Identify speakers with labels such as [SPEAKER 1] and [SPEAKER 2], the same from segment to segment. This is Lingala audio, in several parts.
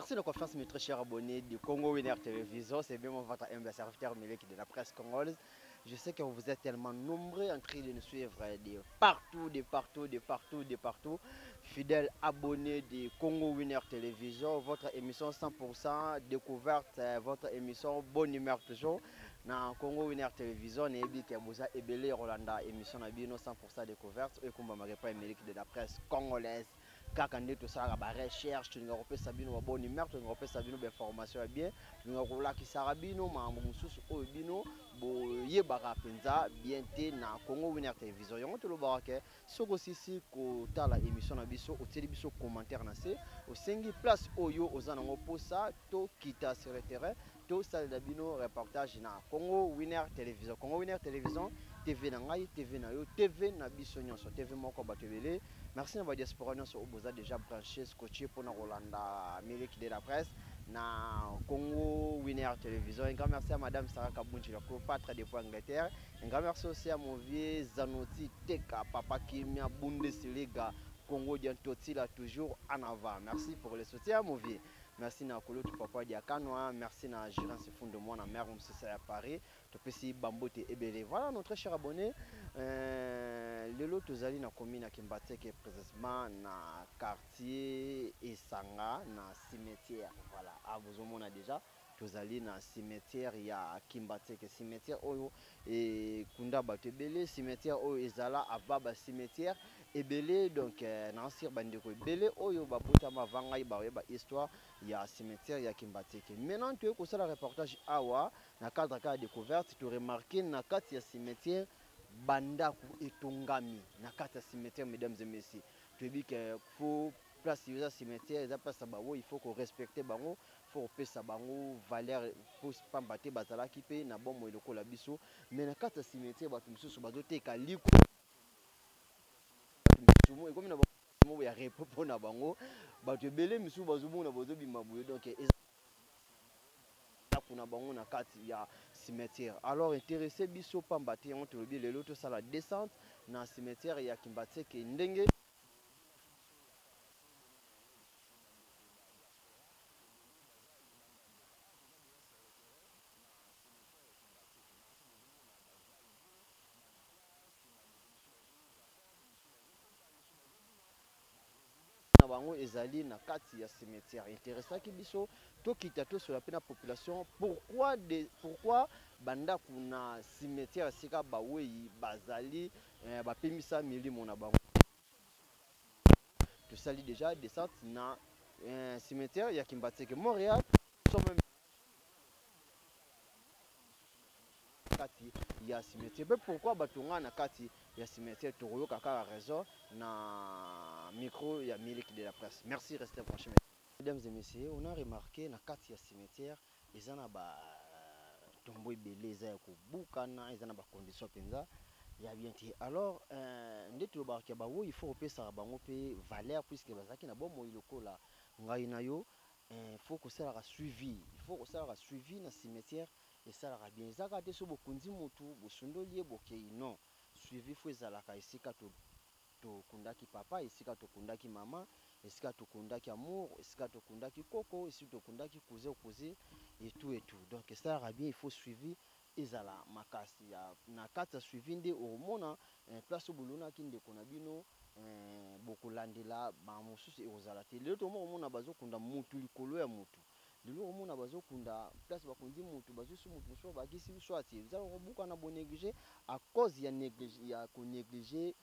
[SPEAKER 1] Merci de la confiance, mes très chers abonnés du Congo Winner Télévision. C'est bien mon votre humble serviteur Melek de la presse congolaise. Je sais que vous êtes tellement nombreux en train de nous suivre de partout, de partout, de partout, de partout. Fidèles abonnés du Congo Winner Télévision, votre émission 100% découverte, votre émission bonne humeur toujours. Na Congo Winner Télévision, nayebi ke boza ebele kolanda émission na bino 100% découverte ekumbamaka epai Melek de la presse congolaise. Kaka nde tosalaka barecherche, tolinga kopesa bino babonne humeur, tolinga kopesa bino bainformation ya bien, tolinga kolakisaka bino makambo mosusu oyo bino boyebaka mpenza bien te na Congo Winner Télévision. Yango tolobaka ke soki osisi kotala émission na biso, otieli biso commentaire na se, osengi place oyo oza nango mposa tokita sur le terrain, tosalela bino reportage na Congo Winner Télévision. Congo Winner Télévision, TV na ngai, TV na yo, TV na biso nyonso, TV moko bato ebele. Merci na ba diaspora nyonso oyo boza déjà branché, scotché mpona kolanda Miliki de la presse na Congo Winner Télévision. Un grand merci à Madame Sarah Kabunji, la Cléopâtre depuis Angleterre. Un grand merci aussi à mon vieux Zanotti Teka, Papa Kimia, Bundesliga, Congo Diantotila, toujours en avant. Merci pour le soutien, mon vieux. Merci na Kolotu Papa Diakanwa, merci na Gérance Fundo mwana mère Moussissa à Paris, topesi bambote ebele. Voilà notre cher abonné, lelo tozali na commune ya Kimbanseke, précisément na quartier Esanga na cimetière. Voilà, ah bozomona déjà tozali na cimetière ya Kimbanseke, cimetière oyo ekunda bato ebele, cimetière oyo ezala ava ba cimetière ebele. Donc na asir bandeko ebele oyo babotama avant ngai bayeba histoire ya cimetière ya Kimbanseke. Maintenant toye kosala reportage awa na cadre ya découverte, to remarquer na kati ya cimetière bandako etongami na kati ya cimetière. Mesdames et messieurs, toyebi ke faut place eza cimetière, eza place ya bango, il faut ko respecter bango, faut kopesa bango valeur po pamba te bazalaki mpe na bomoi lokola biso. Mais na kati ya cimetière bato mosusu bazoteka liko, bato mosusu ekomi na bango ya repos mpona bango, bato ebele misusu bazomona bazobima boye. Donc eza ndako na bango na kati ya cimetière. Alors intéressé biso pamba te yango tolobi lelo tosala descente na cimetière ya Kimbanseke ndenge na bango ezali na kati ya cimetière. Intéressaki biso tokita tosola mpe na population pourquoi bandako na cimetière esika bawei bazali bapemisa milimo na bango. Tosali déjà descente na cimetière ya Kimbanseke Montréal, sommes kati ya cimetière. Mpe pourquoi batonga na kati ya cimetière, tokoyoka kaka raison na micro ya Miliki de la presse. Merci, restez branchés. Mesdames et messieurs, on a remarqué na kati ya cimetière eza na ba tombo ebele eza ya kobukana, eza na ba condition mpenza ya bien te. Alors nde tolobaka ya bawo, il faut kopesaka bango mpe valeur puisque bazalaki na bomoi lokola ngai na yo. Faut kosalaka suivi, il faut kosalaka suivi na cimetière, esalaka bien. Eza kaka te so bokundi motu bosundoli ye bokei, non, suivi faut ezalaka esika tokundaki papa, esika tokundaki mama, esika tokundaki amour, esika tokundaki koko, esika tokundaki cousin, cousine et tout et tout. Donc esalaka bien, il faut suivi ezala makasi. Ya na kati ya suivi nde okomona place oyo bolonaki ndeko na bino, bokolandela ba mosusu ekozala te. Lelo tokomona bazokunda mutu likolo ya mutu, lelo okomona bazokunda place bakundi mutu, bazwi su mutu mosusu bakisi soit eza kobuka na bonéglige à cause ya néglige, ya konéglige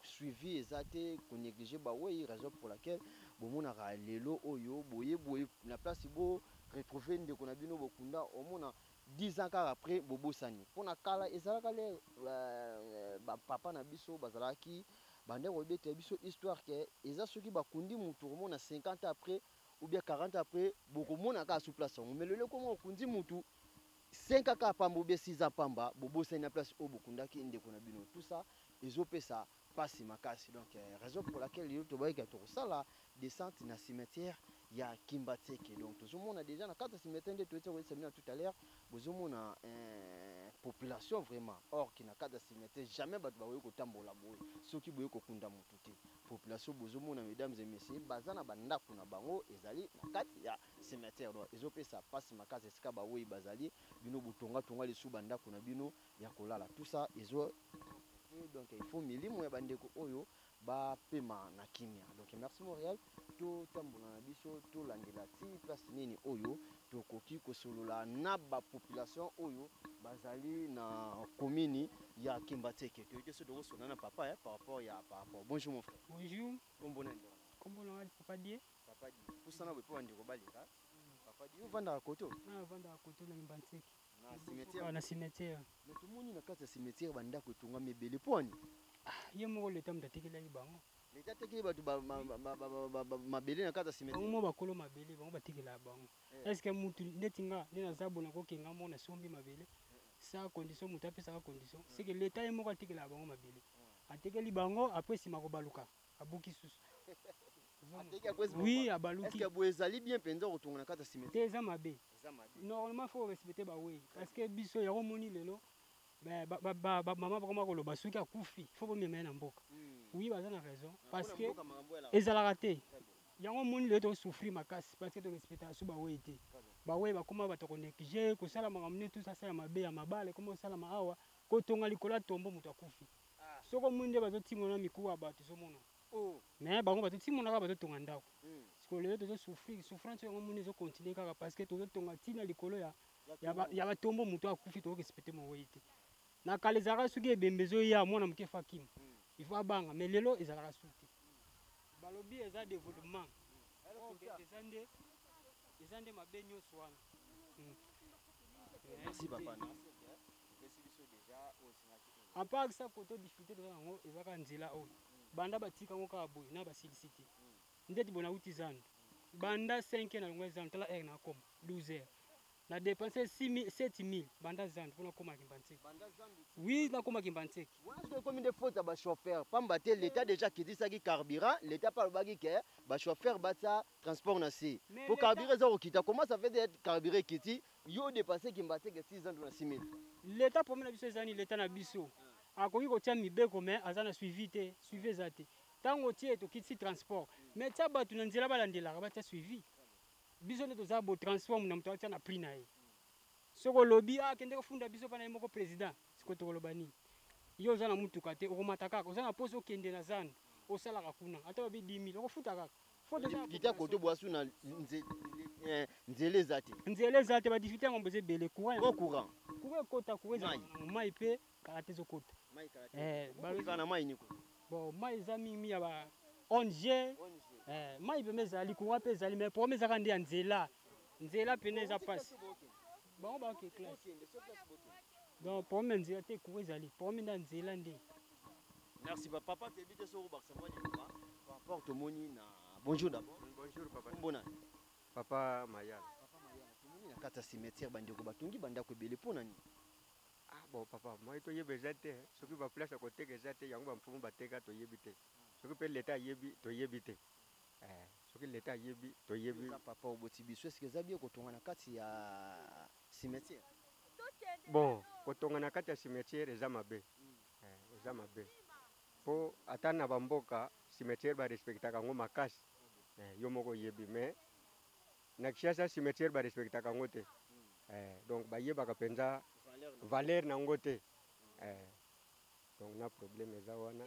[SPEAKER 1] suivi eza te, konéglige bawei. Raison pour laquelle bomonaka lelo oyo boye boye na place bo retrouver ndeko na bino bokunda, omona 10 ans kaka après bobosani. Mpona kala ezalaka le bapapa na biso bazalaki bandeko kobetela biso histoire ke eza soki bakundi mutu, komona 50 ans après ou bien 40 ans après bokomona kaka sur place yango. Mais lelo ekoma okundi mutu 5 ans kaka pamba ou bien 6 ans pamba, bobosani na place oyo bokundaki ndeko na bino. Tout ça ezopesa pasi makasi. Donc raison pour laquelle lelo tobayika tokosala descente na cimetière ya Kimbanseke. Donc tozomona déjà na kati ya cimetière nde toyeti koyebisa bino tout à l'heure, bozomona population vraiment. Or ki na kati ya cimetière jamais bato bakoki kotambola boye soki boye kokunda motu te. Population bozomona, mesdames et messieurs, baza na bandako na bango ezali na kati ya cimetière. Donc ezopesa mpasi makasi. Esika bawei bazali, bino botongatonga lisusu bandako na bino ya kolala, tout ça ezo. Donc il faut milimo ya bandeko oyo bapema na kimia. Donc merci Montréal. Totambola na biso, tolandela ti place nini oyo tokoki kosolola na bapopulation oyo bazali na commune ya Kimbanseke. Toyebi te so tokosolola na papa par rapport ya par rapport. Bonjour mon frère.
[SPEAKER 2] Bonjour.
[SPEAKER 1] Kombo nani?
[SPEAKER 2] Kombo na Papa Die.
[SPEAKER 1] Papa Die, pusana boye mpo bandeko baleka. Papa Die, ovandaka koto?
[SPEAKER 2] Na avandaka koto na Kimbanseke.
[SPEAKER 1] Na cimetière?
[SPEAKER 2] Na cimetière.
[SPEAKER 1] Mais tomoni na kati ya cimetière bandako etongami ebele, mpo ani?
[SPEAKER 2] Ye moko leta moto atekelaki bango.
[SPEAKER 1] Leta atekeli bato mabele na kati ya cimetière?
[SPEAKER 2] Bango mo bakolo mabele, bango batekelaka bango. Est ce que mutu neti nga nde naza bona kokenga moko nasombi mabele sa condition, moto apesaka condition? C'est que leta ye moko atekelaka bango mabele, atekeli bango, après nsima kobaluka abuki susu. Oui, abaluki.
[SPEAKER 1] Est-ce que boye ezali bien mpenza kotonga na kati ya cimetière?
[SPEAKER 2] Te, eza mabe. Normalement faut respecter bawei, parce que biso yango moni lelo mama bakoma koloba soki akufi faut bomema ye na mboka. Oui, baza na raison, parce que ezalaka te. Yango moni lelo tosouffrir makasi parce que torespectaka so bawei te. Bawei bakoma bato konéglige kosala makambo nde tout asala mabe ya mabala ekoma kosalama awa, kotonga likolo ya tombo moto akufi. Soki omoni nde bazotimona mikuwa ya bato, ezomona mais bango bazotimona kaka, bazotonga ndako. Sikoyo lelo tozosouffrir, souffrance yango moni ezocontinue kaka parce que tozotonga ntina likolo ya batombo moto akufi. Tokorespecte mowei te. Na kala ezalaka soki ebembe ezoya, mwana moke faut akima, il faut abanga, mais lelo ezalaka su te. Balobi eza développement, eza nde mabe nyonso wana.
[SPEAKER 1] Merci papa.
[SPEAKER 2] À part ça, koto difficulté toza yango eza kaka nzela oyo. Banda batika yango kaka boye na basilisi te. Ndeti boye nauti zando banda 5 heures, na longo zando, tala heure nakoma, 12 heures. Na dépense 7000 banda zando mpona koma Kimbanseke. Oui, nakoma Kimbanseke.
[SPEAKER 1] Wana soki ekomi nde faute ya bachauffeur, pamba te l'état déjà akitisaki carburant. L'état mpe alobaki ke bachauffeur batia transport na se po carburant eza kokita. Comment ça fait être carburant ekiti, yo dépasse Kimbanseke 6 zando na 6000?
[SPEAKER 2] L'état, problème na biso eza nini? L'état na biso akoki kotia mibeko, mais aza na suivi te. Suivi eza te. Ntango otie, tokitisi transport, mais tia bato na nzela balandelaka, batia suivi. Biso nde toza bo transport na moto atia na prix na ye. Soki olobi akende kofunda biso mpa na ye moko président, sikoyo tokoloba nini? Yo oza na mutuka te, okomata kaka. Oza na poso okende na zando, osalaka kuna ata babi 10 000, okofuta kaka.
[SPEAKER 1] Kita kote bwasu na nzela eza te.
[SPEAKER 2] Nzela eza te, badifficulté yango eza ebele. Courant.
[SPEAKER 1] Courant.
[SPEAKER 2] Courant ekota, courant eza, mai mpe kala te ezokota.
[SPEAKER 1] Na mai niko?
[SPEAKER 2] Bon, mai eza mingi ya ba ONG. Mai pembe ezali, courant mpe ezali, mais problème ezaka nde ya nzela. Nzela pene eza mpasi, bango baoke classe. Donc problème ya nzela te, courant ezali, problème nde ya nzela nde.
[SPEAKER 1] Merci papa. Toyebi te soki obakisa mwa liloba par rapport tomoni na. Bonjour d'abord.
[SPEAKER 3] Bonjour papa.
[SPEAKER 1] Kombo nani?
[SPEAKER 3] Papa Mayala.
[SPEAKER 1] Papa Mayala, tomoni na kati ya cimetière bandeko batongi bandako ebele, mpo na nini?
[SPEAKER 3] Ah bon papa, moi toyebi eza te. Soki baplace ya koteka eza te, yango bamfumu bateka, toyebi te. Soki mpe leta ayebi, toyebi te. Soki leta ayebi, toyebi.
[SPEAKER 1] Eza papa oboti biso, est-ce eza bien kotonga na kati ya cimetière?
[SPEAKER 3] Bon, kotonga na kati ya cimetière eza mabe, eza mabe mpo ata na bamboka cimetière barespectaka yango makasi. Yo moko oyebi, mais na Kinshasa cimetière barespectaka yango te. Donc bayebaka mpenza valeur nango te. Donc na problème eza wana.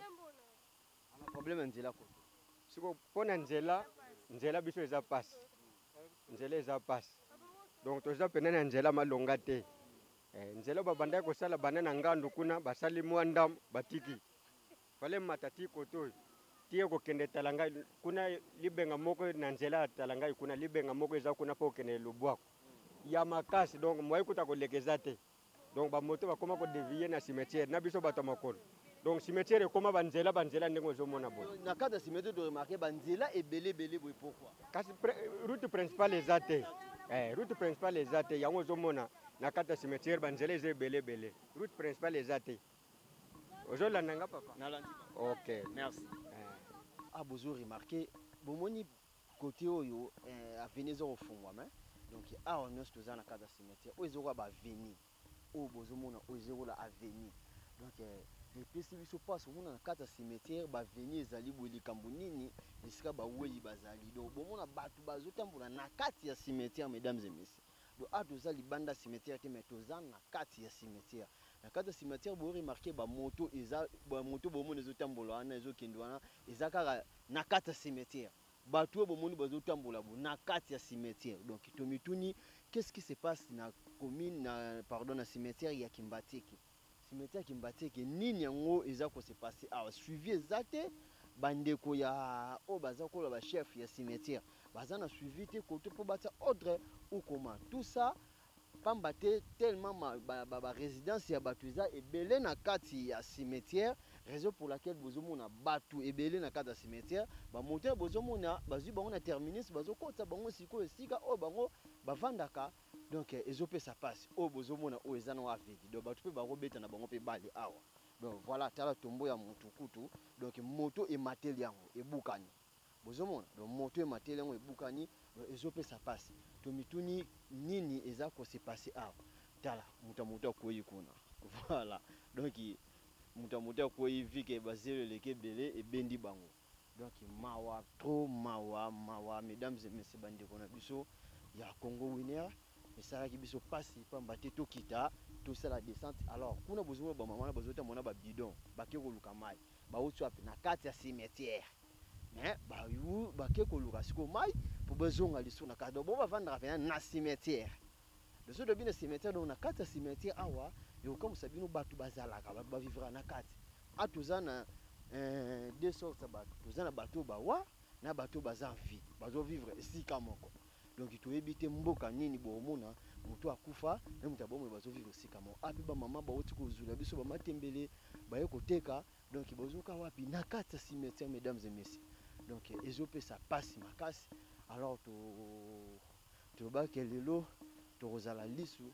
[SPEAKER 1] Ana problème ya nzela koto?
[SPEAKER 3] Siko mpo na nzela, nzela biso eza pasi, nzela eza pasi. Donc toza pene na nzela malonga te. Nzela babandaki kosala banda na ngandu kuna, basali mwa ndambo, batiki. Fale mata ti koto oyo ti kokende Talangai kuna, libenga moko na nzela ya Talangai kuna, libenga moko eza kuna mpo okende lobwako ya makasi. Donc moyi kuta koleka eza te. Donc bamoto bakóma kodévier na cimetière, na biso bato ya makolo. Donc cimetière ekóma banzela banzela ndenge ozomona boye.
[SPEAKER 1] Na kati ya cimetière toremarquer banzela ebele ebele boye, pourquoi?
[SPEAKER 3] Kasi route principale eza te. Route principale eza te, yango ozomona na kati ya cimetière banzela eza ebele ebele. Route principale eza te. Ozolanda nga papa?
[SPEAKER 1] Nalandi.
[SPEAKER 3] Ok.
[SPEAKER 1] Merci. Ah, bozo remarquer, bomoni côté oyo avenue eza kofungwama. Donc awa nyonso toza na kati ya cimetière oyo ezokola baavenue oyo bozomona, oyo ezokola avenue. Donc Epesi biso mpasi omona na kati ya cimetière baveni ezali boye, likambo nini esika bawei bazali. Donc bomona bato bazotambola na kati ya cimetière, mesdames et messieurs. Donc awa toza libanda cimetière te, mais toza na kati ya cimetière. Na kati ya cimetière bo remarquer ba moto eza, ba moto bomona ezotambola wana, ezokende wana, eza kaka na kati ya cimetière. Bato oyo bomoni bazotambola bo na kati ya cimetière. Donc tomituni qu'est-ce qui se passe na commune, na, pardon, na cimetière ya Kimbanseke. Cimetière ya Kimbanseke, nini yango eza ko se passer awa? Suivi eza te, bandeko ya oyo baza kola ba chef ya cimetière baza na suivi te kote mpo batia ordre ou comment tout ça, pamba te tellement ba résidence ya bato eza ebele na kati ya cimetière, raison pour laquelle bozomona bato ebele na kati ya cimetière. Bamoto bozomona bazwi bango na terminus, bazokotisa bango sikoyo esika oyo bango bavandaka. Donc ezopesa mpasi oyo bozomona oyo eza na avedi. Donc bato mpe bakobeta na bango mpe bale awa. Donc voilà, tala tombo ya motu kutu. Donc moto emateli yango ebukani, bozomona. Donc moto emateli yango ebukani, donc ezopesa mpasi. Tomituni nini eza kose passer awa. Tala moto ya moto akwei kuna, voilà. Donc moto ya moto akwei vike bazelo eleki ebele ebendi bango. Donc mawa trop, mawa mawa, mesdames et messieurs, bandeko na biso ya Congo Winner. Esalaki biso mpasi pamba te tokita tosala descente. Alors kuna bozomona bamama na bazotambola na babidon, bake koluka mai, bauti wapi? Na kati ya cimetière. Mais bayu bake koluka sikoyo mai mpo bazonga lisusu na kati. Donc bo bavandaka mpenza na cimetière. Biso tobi na cimetière, donc na kati ya cimetière awa ekokamwisa bino, bato bazalaka, bato bavivra na kati. A toza na deux sortes ya bato. Toza na bato oyo bawa na bato oyo baza en vie, bazovivre esika moko. Donc toyebi te mboka nini bokomona moto akufa na moto abomoi bazovivre esika moko. Ape bamama bauti kozula biso bamatembele baye koteka. Donc bozoka wapi? Na kati ya cimetière, mesdames et messieurs. Donc ezopesa pasi makasi. Alors tolobaki lelo tokozala lisu.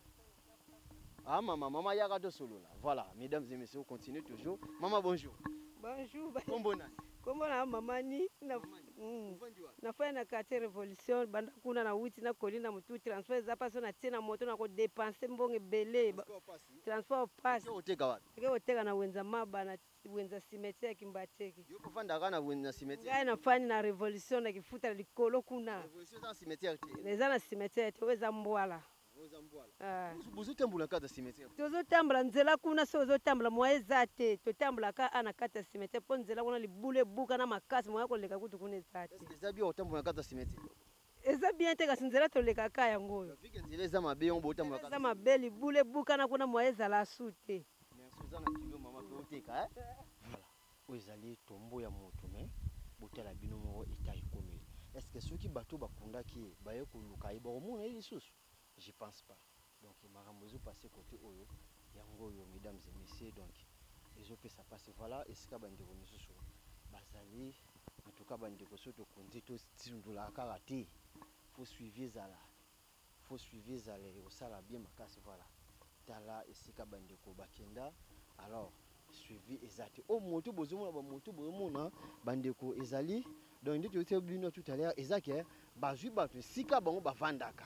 [SPEAKER 1] Ah mama, mama yaka tosolola. Voilà, mesdames et messieurs, on continue toujours. Maman, bonjour.
[SPEAKER 4] Bonjour.
[SPEAKER 1] Kombo nani?
[SPEAKER 4] Kombo na mama ni na nafai na quartier Révolution, banda kuna na wuti na koli na mutu, transport eza mpasi na tie na moto na kodepense mbongo ebele. Transport pasi.
[SPEAKER 1] Oteka wapi?
[SPEAKER 4] Eke koteka na wenza Maba, na wenza cimetière ya Kimbanseke.
[SPEAKER 1] Yo kofandaka na wenza cimetière?
[SPEAKER 4] Ngai nafandi na Révolution, na kifuta likolo kuna.
[SPEAKER 1] Révolution eza na cimetière te?
[SPEAKER 4] Eza na cimetière te, oyo eza Mbwala.
[SPEAKER 1] Bozotambola kati ya cimetière?
[SPEAKER 4] Tozotambola nzela kuna, so ozotambola moya eza te. Totambolaka a na kati ya cimetière mpo nzela kuna libulu ebuka na makasi, moya koleka kutu kuna eza te.
[SPEAKER 1] Eza bien otambola na kati ya cimetière?
[SPEAKER 4] Eza bien te, kasi nzela tolekaka yango oyo.
[SPEAKER 1] Vike nzela eza mabe, yango botambola?
[SPEAKER 4] Eza mabe, libulu ebukana kuna, moya ezala su te.
[SPEAKER 1] Merci, oza na kilo mama mpe oteka. Voilà, oyo ezali tombo ya moto, mais botala bino moko eta ekomeli. Est ce que soki bato bakundaki ye baye koluka ye, bakomona ye lisusu? Je pense pas. Donc makambo ezopase côté oyo yango oyo, mesdames et messieurs. Donc ezopesa mpasi. Voilà esika bandeko misusu bazali. En tout cas bandeko, soki tokonzi totindolaka kaka te, faut suivi ezala, faut suivi ezala, ekosala bien makasi. Voilà, tala esika bandeko bakenda. Alors suivi eza te. Oyo moto bozomona, bamoto bozomona bandeko ezali. Donc nde toyoti bino tout à l'heure, eza ke bazwi bato esika bango bavandaka.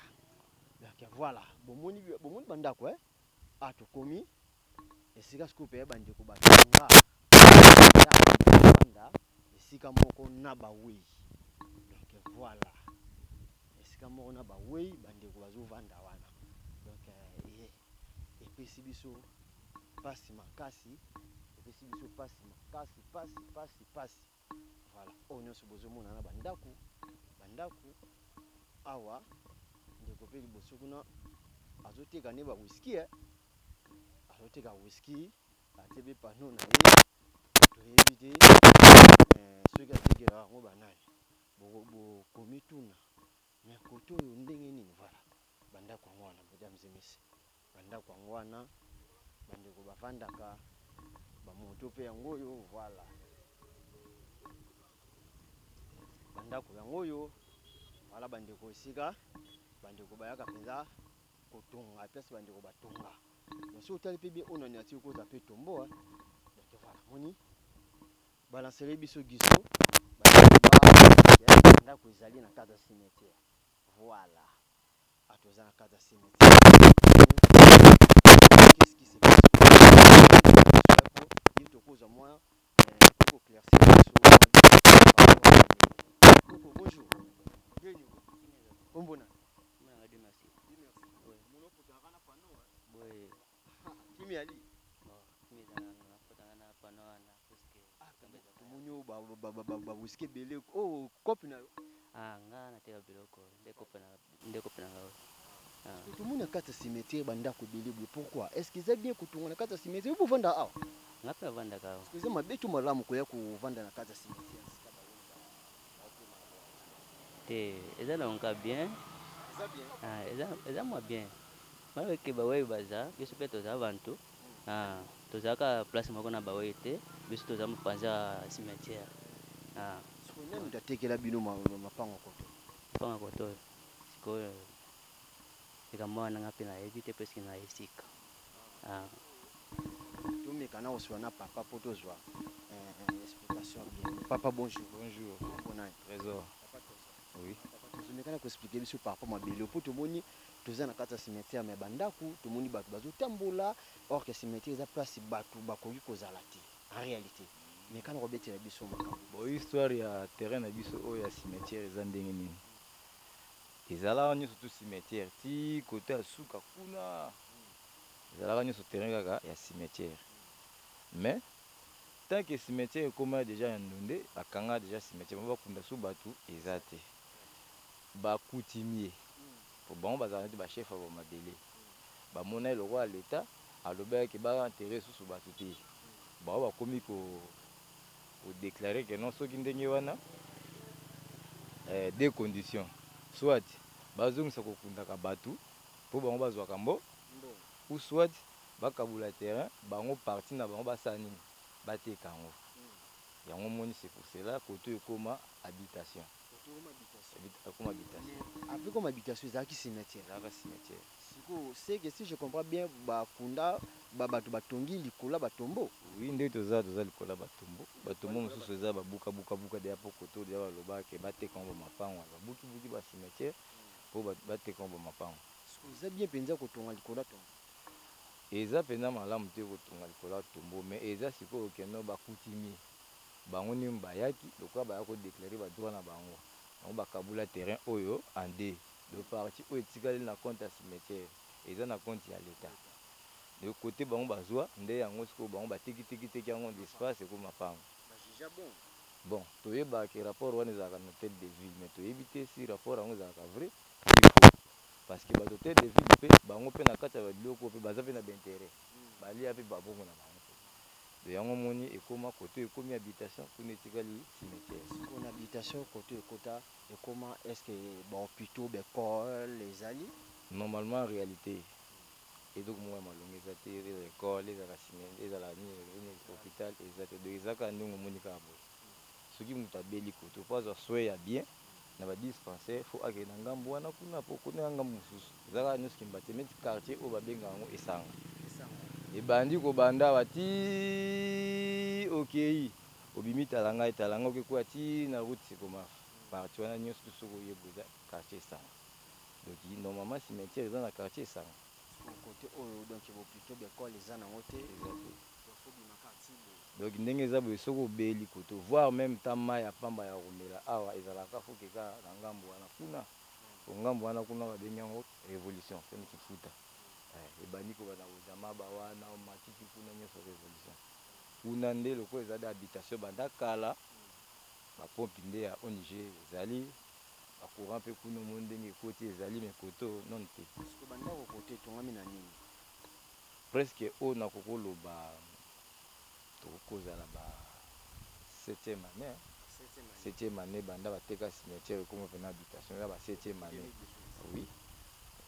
[SPEAKER 1] Donc voilà, bomoni, bomoni bandako a tokomi esika sikoyo mpe bandeko batonga bavanda esika moko na bawei. Donc voilà, esika moko na bawei, bandeko bazovanda wana. Donc epesi biso mpasi makasi, epesi biso mpasi makasi, mpasi, mpasi, mpasi. Voilà, oyo nyonso bozomona na bandako, bandako awa. Ndeko mpe liboso kuna azoteka nde bawiski, azoteka whisky, atie mpe pano na ye. Toyebi te soki atekelaka yango banani, bokomituna. Mais kote oyo ndenge nini? Voilà bandako yango wana, mesdames et messieurs, bandako yango wana bandeko bavandaka, bamoto mpe yango oyo. Voilà bandako yango oyo. Voilà bandeko, esika bandeko bayaka mpenza kotonga, place bandeko batonga. Donc soki otali mpe bien oyo na nature, kozwa mpe tombo. Donc voilà, moni balancele biso giso ndako ezali na kati ya cimetière. Voilà, ato eza na kati ya cimetière. Qu'est-ce qui se passe? Ye tokozwa. koéclaircir biso. Koko, bonjour. Kombo na?
[SPEAKER 5] Dieu merci.
[SPEAKER 1] Dieu merci.
[SPEAKER 5] Boye.
[SPEAKER 1] Kimi ali.
[SPEAKER 5] Bon, kimi ezalaka nakotanga na pano wana puisque
[SPEAKER 1] tomoni oyo bawisiki ebele oyo kope na yo.
[SPEAKER 5] Ah, nga nateka biloko nde kope na nde kope na nga oyo. Ah.
[SPEAKER 1] Tomoni na kati ya cimetière bandako ebele boye. Pourquoi est ce que eza bien kotonga na kati ya cimetière? Yo bovanda awa?
[SPEAKER 5] Nga mpe navandaka awa.
[SPEAKER 1] Eza mabe to malamu koya kovanda na kati ya cimetière?
[SPEAKER 5] Te, eza nango bien.
[SPEAKER 1] Eza bien?
[SPEAKER 5] Ah, eza mwa bien. Maleke bawei baza, biso mpe toza bantu. Ah, tozalaka place moko na bawei te, biso toza mopanzi ya cimetière. Ah.
[SPEAKER 1] Sikoyo nani moto atekela bino mapango koto?
[SPEAKER 5] Mapango koto oyo sikoyo, likambo wana nga mpe nayebi te puisque na esika. Ah.
[SPEAKER 1] Tomeka na kosolola na papa mpo tozwa explication bien. Papa, bonjour.
[SPEAKER 6] Bonjour.
[SPEAKER 1] Bonani?
[SPEAKER 6] Trésor.
[SPEAKER 1] Papa Trésor.
[SPEAKER 6] Oui.
[SPEAKER 1] Papa, tozomeka na koexpliquer biso par rapport mabele, mpo tomoni toza na kati ya cimetière, mais bandako tomoni bato bazotambola, or que cimetière eza place bato bakoki kozala te en réalité. Meka na kobetela biso makambo.
[SPEAKER 6] Bon, histoire ya terrain na biso oyo ya cimetière eza ndenge nini? Ezalaka nyonso tu cimetière ti kote ya suka kuna, ezalaka nyonso terrain kaka ya cimetière. Mais tant que cimetière ekóma déjà ya Ndunde, bakanga déjà cimetière, bango bakunda su bato eza te. Bacoutumier po bango bazala neti bachef ya bamabele, bamona ye lokola leta alobaki baenterrer susu bato te. Bango bakomi kodéclarer ke non, soki ndenge wana, deux conditions: soit bazongisa kokundaka bato mpo bango bazwaka mbo, ou soit bakabula terrain, bango parti na bango basala nini, bateka yango. Yango moni, c'est pour cela koto ekóma habitation. Ekóma habitation.
[SPEAKER 1] Après, comme habitation, ezalaki cimetière?
[SPEAKER 6] Ezalaka cimetière.
[SPEAKER 1] Sikoyo, c'est que si je comprends bien, bakunda bato batongi likolo ya batombeau?
[SPEAKER 6] Oui, nde toza likolo ya batombeau. Batombeau mosusu eza babukabukabuka deya, mpo koto deya balobaka bateka yango bamapango, babukibuki bacimetière mpo bateka yango bamapango.
[SPEAKER 1] Eza bien mpenza kotonga likolo ya tombeau?
[SPEAKER 6] Eza mpenza malamu te kotonga likolo ya tombeau, mais eza sikoyo okende bacoutumier, bango nini bayaki lokola baya kodéclarer badroit na bango, bango bakabula terrain oyo en deux. De partie oyo etikali na compte ya cimetière eza na compte ya l'état. De côté bango bazwa nde yango, sikoyo bango batekitekiteki yango d'espace, ekoma pango. Bon, toyebaka rapport wana ezalaka na hôtel de ville, mais toyebi te si rapport yango ezalaka vrai il faut, parce que bato hôtel de ville mpe bango mpe na kati ya babiloko mpe baza mpe na baintérêt, balia mpe babongo na bango mpe. Yango moni ekóma kote ekómi habitation, kuna etikali cimetière.
[SPEAKER 1] Kuna habitation, kote ekota ekóma, est ce que bahôpitaux, baécole ezali?
[SPEAKER 6] Normalement, en réalité, eloko moko ya malongo eza te. Ezala école, ezala ezala nini, hôpital eza te. Donc eza kaka ndenge omoni kaka boye. Soki moto abeli koto, po azwa soin ya bien na badispensaire, faut akende na ngambu wana kuna, po kuna ya ngambu mosusu eza kaka nyonso kimba te. Neti quartier oyo babengaka yango Esanga, ebandi kobanda awa ti okei obimi Talanga, Etalanga okekwea ti na route Sekomaf. Partie wana nyonso tu soki oyeba eza quartier Esanga. Donc normalement cimetière eza na quartier Esanga.
[SPEAKER 1] Côté oyo donc bahôpitaux, baécole eza nango te?
[SPEAKER 6] Eza te. Donc ndenge eza boye, soki obeli koto, voire même ta mai ya pamba ya komela awa ezalaka, faut keka na ngambo wana kuna. Po ngambo wana kuna babengi yango Révolution, soni kifuta ebandi kobanda kozama bawana matiti kuna nyonso Révolution kuna. Nde lokola eza de habitation banda kala, bapompi nde ya ONG ezali, bacourant mpe kuna omoni ndenge ekoti ezali, mais koto nano te.
[SPEAKER 1] Bandako kote etongami na nini?
[SPEAKER 6] Presque oyo nakoki koloba, tokoki ba septième année, septième année banda bateka cimetière ekoma mpena habitation, eza ba septième année. Oui,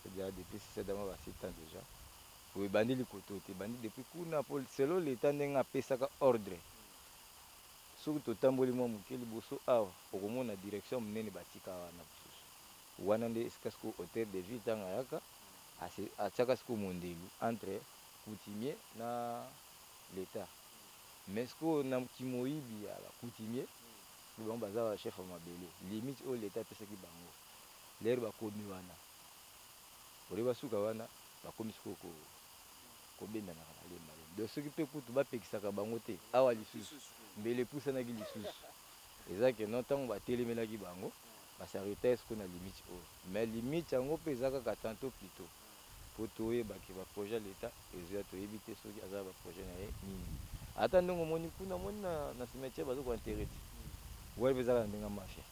[SPEAKER 6] déjà depuis 7 ans, ba 7 ans déjà. Po ebandi likoto te, ebandi depuis kuna, po selon l'état ndenge apesaka ordre. Soki totamboli mwa moke liboso awa, okomona direction monene batika wana mosusu wana, nde esika sikoyo hôtel de ville ntango ayaka atiaka sikoyo mondelu entre coutumier na l'état. Mais sikoyo na kimoyibi ya bacoutumier, bango baza bachef ya mabele, limite oyo l'état apesaki bango, lere bakomi wana ole basuka wana, bakomi sikoyo kobendanaka malembe malembe. Donc soki mpe kutu bapekisaka bango te awa lisusu mbele epusanaki lisusu. Eza ke non, ntango batelemelaki bango bas'arrêter sikoyo na limite oyo, mais limite yango mpe eza kaka tantôt plutôt po toyeba ke baprojet ya leta ezoya. Toyebi te soki aza na baprojet na ye nini. Ata ndenge omoni kuna, omoni na cimetière baza koenterrer te, wana mpe ezaka na ndenge ya mafia.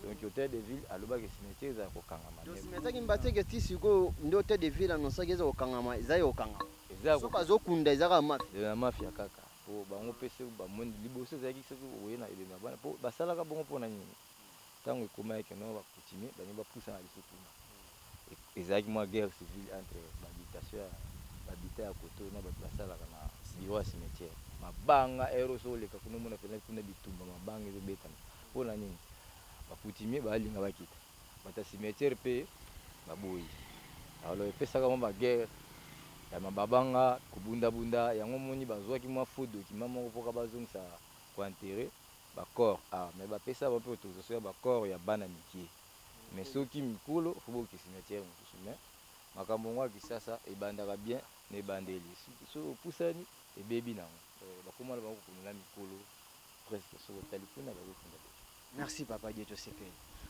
[SPEAKER 6] Donc hôtel de ville alobaki cimetière ezala kokangama.
[SPEAKER 1] Donc cimetière Kimbanseke ti sikoyo nde hôtel de ville annonçaki eza kokangama, eza ya kokangama.
[SPEAKER 6] Eza
[SPEAKER 1] so bazokunda, eza kaka mafia.
[SPEAKER 6] Na mafia kaka, po bango mpe soki bamoni liboso ezalaki soki oye na ebembe ya bana, mpo basalaka bongo mpona nini? Ntango ekomaki ke non, bacoutumier balingi bapusana lisu kuna, ezalaki mwa guerre civile entre bahabitation ya babita ya koto na bato basalaka na bureau ya cimetière. Mabanga ero so oleka kuna, omona mpenza kuna bitumba, mabanga ezobetama. Mpona nini? Bacoutumier balinga bakita, bato ya cimetière mpe baboyi. Alors epesaka mwa baguerre ya mababanga, kobundabunda. Yango moni bazwaki mwa faux document moko mpoka bazongisa koenterrer bacorps. Ah, mais bapesa bango mpe autorisation ya bacorps ya bana mike, mais soki mikolo fo boke cimetière mosusu. Mais makambo yango ya Kisasa ebandaka bien na ebandeli, soki opusani ebebi nango. Bakóma na bango kokunda mikolo presque, soki otali kuna bazokunda te.
[SPEAKER 1] Merci papa Dieto CP.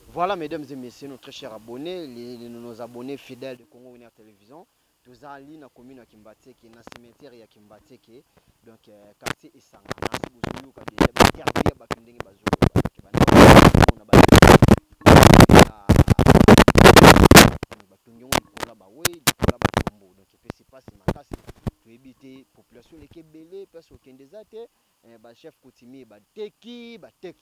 [SPEAKER 1] Voilà, mesdames et messieurs, nos très chers abonnés, nos abonnés fidèles de Congo Winner Télévision. Tozali na commune ya Kimbanseke, na cimetière ya Kimbanseke, donc quartier Esanga. Merci bozoyoka déjà ba interview ya bato ndenge bazoloba. Donc banda ba batongi yango likolo ya bawei, likolo ya batombo. Donc epesi mpasi makasi. Toyebi te, population eleki ebele, place okende eza te. Bachef coutumier bateki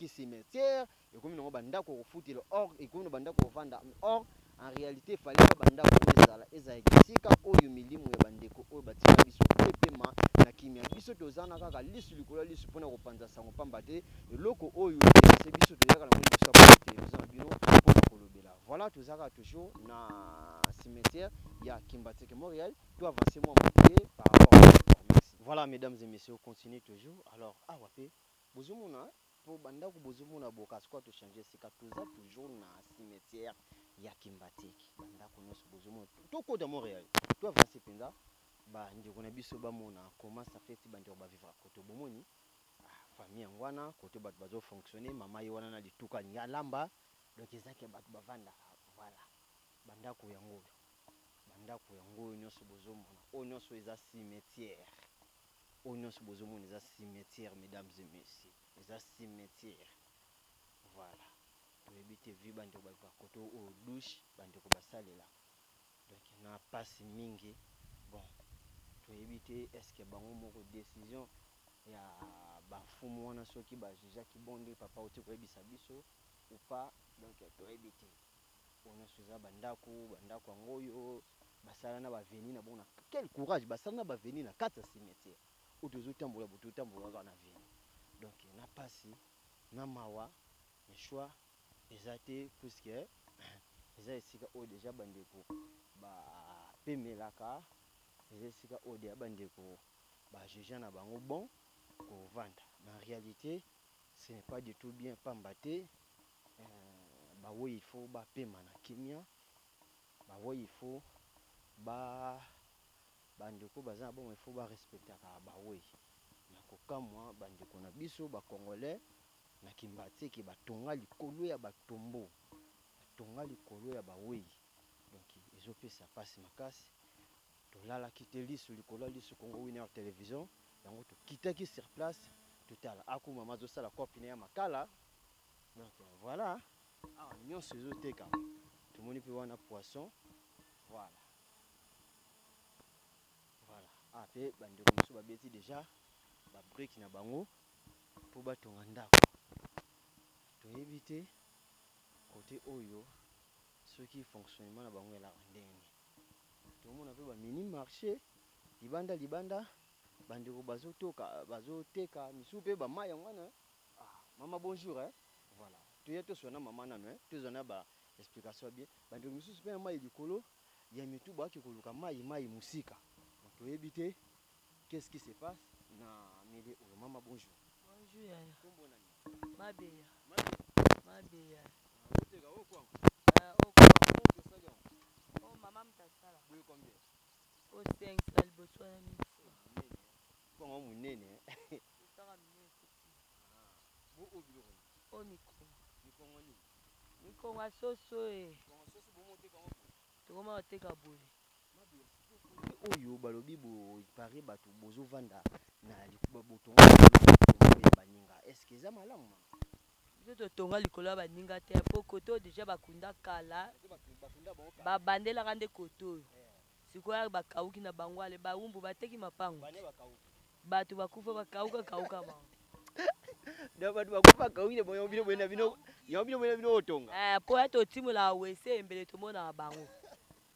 [SPEAKER 1] cimetière, ekomi nango bandako kofutela, or ekomi na bandako kovanda. Or en réalité fallait ba bandako oyo ezala esika oyo milimo ya bandeko oyo batika biso epema na kimia. Biso toza na kaka lisu likolo ya lisu mpona kopanza sango, pamba te eloko oyo ese biso toyaka nango liboso ya télévision na bino mpona kolobela. Voilà, toza kaka toujours na cimetière ya Kimbanseke Montréal. To avancer mwa moke par rapport à. Merci. Voilà, mesdames et messieurs, continue toujours. Alors awa mpe bozomona mpo bandako bozomona boka sikoyo tochange esika. Toza toujours na cimetière ya Kimbanseke. Bandako nyonso bozomona, tokota Montréal, to avance mpenza, bandeko na biso bamona comment ça fait ti bandeko bavivre koto. Bomoni, ah, famille yango wana koto bato bazofonctionne. Mama ye wana na lituka alingi alamba. Donc ezaki bato bavandaka. Voilà bandako yango oyo, bandako yango oyo nyonso bozomona oyo nyonso eza cimetière. Oyo nyonso bozomona eza cimetière, mesdames et messieurs, eza cimetière. Voilà, toyebi te vi bandeko bakoto oyo douche bandeko basalela. Donc na mpasi mingi. Bon, toyebi te est ce que bango moko décision ya bafumu wana soki bajugeaki bon nde papa oti koyebisa biso ou pas. Donc toyebi te. Oyo nyonso eza bandako, bandako yango oyo basala na baavenue na bango. Na quel courage basala na baavenue na kati ya cimetière oyo tozotambola bo, totambola kaka na avenue. Donc na mpasi na mawa, mais choix eza te, puisque eza esika oyo deja bandeko bapemelaka, eza esika oyo deja bandeko bajuge na bango bon kovanda. Mais en réalité ce n'est pas du tout bien, pamba te baoyo il faut bapema na kimia, baoyo il faut ba bandeko baza na bongo, il faut barespectaka bawei. Na kokamwa, bandeko na biso bacongolais na Kimbanseke batonga likolo ya batombo, batonga likolo ya bawei. Donc ezopesa mpasi makasi. Tolalaki te, liso likolo ya liso, Congo Winner Télévision yango tokitaki sur place totala. Aku mama azosala kopi ya makala. Donc voilà, awa nyonso ezotekama. Tomoni mpe wana poisson. Voilà. Ah, mpe bandeko mosusu babeti déjà babrique na bango mpo batonga ndako. Toyebi te kote oyo soki fonctionnement na bango elaka ndenge. Tomona mpe bamini marché libanda libanda, bandeko bazotoka, bazoteka misusu mpe bamai yango wana. Ah, mama, bonjour, eh? Voilà, toya toswa na mama nano, eh? Tozwa na ba explication bien. Bandeko misusu mpe ya mai likolo ya mitu, bayaki koluka mai, mai mosika. Toyebi te qu'est-ce qui se passe na milieu oyo. Mama, bonjour.
[SPEAKER 7] Bonjour yaya.
[SPEAKER 1] Kombo nani?
[SPEAKER 7] Mabeya. Mabeya.
[SPEAKER 1] Oteka okwango?
[SPEAKER 7] Ah, okwango.
[SPEAKER 1] Osali yango?
[SPEAKER 7] O mama mutu asala.
[SPEAKER 1] Boye combien?
[SPEAKER 7] O 5 liboso wana 1000 francs.
[SPEAKER 1] Lopango monene.
[SPEAKER 7] Tosaka minene.
[SPEAKER 1] Bo oyo biloko nini?
[SPEAKER 7] Oyo mikongo.
[SPEAKER 1] Mikongo nini?
[SPEAKER 7] Mikongo ya soso e.
[SPEAKER 1] Mikongo soso bomo oteka yango boye?
[SPEAKER 7] Tokoma koteka boye.
[SPEAKER 1] Oyo balobi bo pare bato bozovanda na botonga ya baninga, est ce que eza malamu, mama?
[SPEAKER 7] Biso totonga likolo ya baninga te, po kote oyo déjà bakunda kala.
[SPEAKER 1] Bakunda bango kala.
[SPEAKER 7] Babandelaka nde kote oyo. Sikoyo bakauki na bango, ale bawumbu bateki mapango.
[SPEAKER 1] Bane bakauki?
[SPEAKER 7] Bato bakufa, bakauka kauka bango.
[SPEAKER 1] Donc bato bakufa kauki na yango, bino boye na bino yango, bino boye na bino otonga.
[SPEAKER 7] Eh, po ya totimolaka wese embele, tomonaka bango,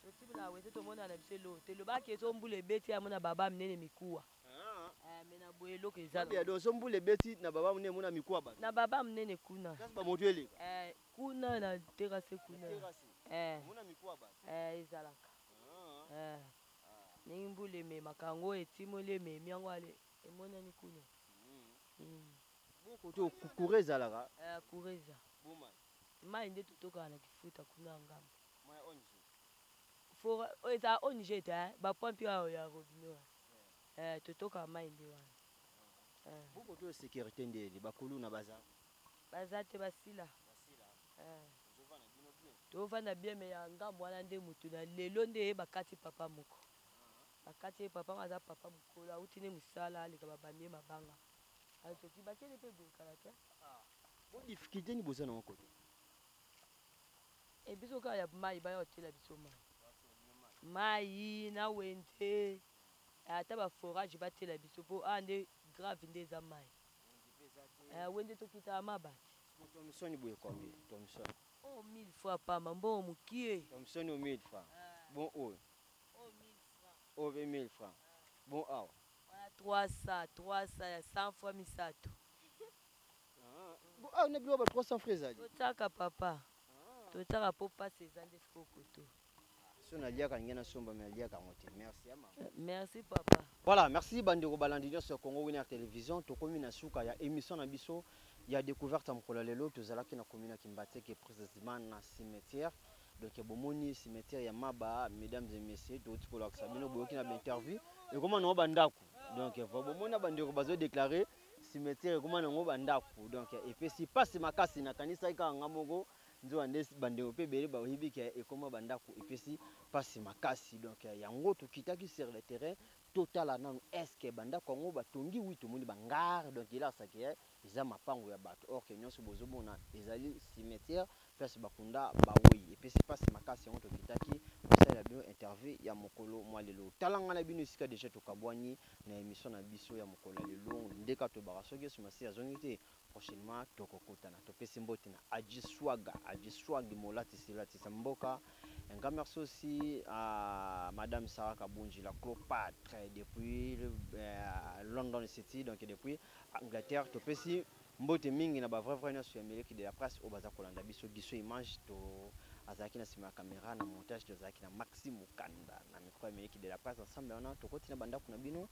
[SPEAKER 7] totimolaka wese, tomonaka na biso eloko te. Lobaki ezo mbula ebeti, ya mona baba minene mikuwa. Eh, me na boye eloko eza
[SPEAKER 1] na donc so mbula ebeti na baba monene, mona mikuwa bato.
[SPEAKER 7] Na baba monene kuna.
[SPEAKER 1] Kasi bamoto eleka.
[SPEAKER 7] Eh, kuna na terrasse kuna. Eh.
[SPEAKER 1] Mona mikuwa bato.
[SPEAKER 7] Eh, ezalaka. Eh. Ndenge mbula ememaka yango, etimoli, ememi yango, ale emonani kuna.
[SPEAKER 1] Bokoto courant ezalaka?
[SPEAKER 7] Eh, courant eza.
[SPEAKER 1] Bomai?
[SPEAKER 7] Mai nde totokaka na kifuta kuna ya ngambo.
[SPEAKER 1] Mai ONG?
[SPEAKER 7] Oyo eza ONG te, eh, bapompe oyo ya robinet. Eh, totokaka mai nde wana. Eh.
[SPEAKER 1] Bokoto sécurité ndeni, bakuluna baza?
[SPEAKER 7] Baza te, basila. Eh. Tovanda bien, me ya ngambo wana nde motu na lelo nde ye bakati papa moko, bakati ye. Papa ngo aza papa mokolo, awuti nde mosala, aleka, babambi ye mabanga, azoki, bakende mpe boye kala te.
[SPEAKER 1] Bo difficulté ni boza nango kote?
[SPEAKER 7] E, biso kaka ya mai, baya kotiela biso mai, mai na wenze, ata baforage batiela biso, mpo awa nde grave, nde eza mai. Eh, wenze tokitaka mabati.
[SPEAKER 1] Thomson boye combien Thomson?
[SPEAKER 7] O 1000 fois pamba, mbongo mokie.
[SPEAKER 1] Thomson o 1000 francs. Bon, oyo?
[SPEAKER 7] O 1000 francs.
[SPEAKER 1] Oyo mpe 1000 francs. Bon, awa?
[SPEAKER 7] Wana 300, 300 ya 100 fois misato.
[SPEAKER 1] Bon, awa na biloko ba 300 francs ezali?
[SPEAKER 7] Totiaka papa, totiaka mpo mpasi eza nde sikoyo koto.
[SPEAKER 1] So naliaka nge nasomba, me naliaka yango te. Merci ya mama.
[SPEAKER 7] Merci papa.
[SPEAKER 1] Voilà, merci bandeko balandi nyonso ya Congo Winner Télévision. Tokomi na suka ya émission na biso ya découverte ya mokolo ya lelo. Tozalaki na commune ya Kimbanseke, précisément na cimetière. Donc bomoni cimetière ya Maba, mesdames et messieurs, touti kolakisa bino, boyoki na bainterview, ekoma nango bandako. Donc bomoni na bandeko bazodéclare cimetière ekoma nango bandako. Donc epesi mpasi makasi. Nakanisaki kaka nga moko, nzoka nde bandeko mpe ebele bayebi ke ekoma bandako. Epesi mpasi makasi. Donc yango tokitaki sur le terrain, totala nanu est-ce bandako yango batongi. Wi, tomoni bangare, donc elakisaki eza mapango ya bato, or ke nyonso bozomona ezali cimetière, place bakunda bawei. Epesi mpasi makasi. Yango tokitaki kosalela bino interview ya mokolo mwa lelo. Tala ngai na bino esika déjà tokabwani na émission na biso ya mokolo ya lelo. Ndeka tobaka, soki Yesu Masiya azongi te prochainement, tokokutana. Topesi mbote na Aji Swaga, Aji Swag, molatisi latisa mboka. Un grand merci aussi à Madame Sarah Kabunji, la Cléopâtre, depuis London City, donc depuis Angleterre. Topesi mbote mingi na ba vrai vrai nyonso ya Miliki de la presse oyo baza kolanda biso. Giso Image to azalaki na nsima ya caméra, na montage tozalaki na Maxime Mukanda, na micro ya Miliki de la presse. Ensemble wana tokoti na bandako na bino.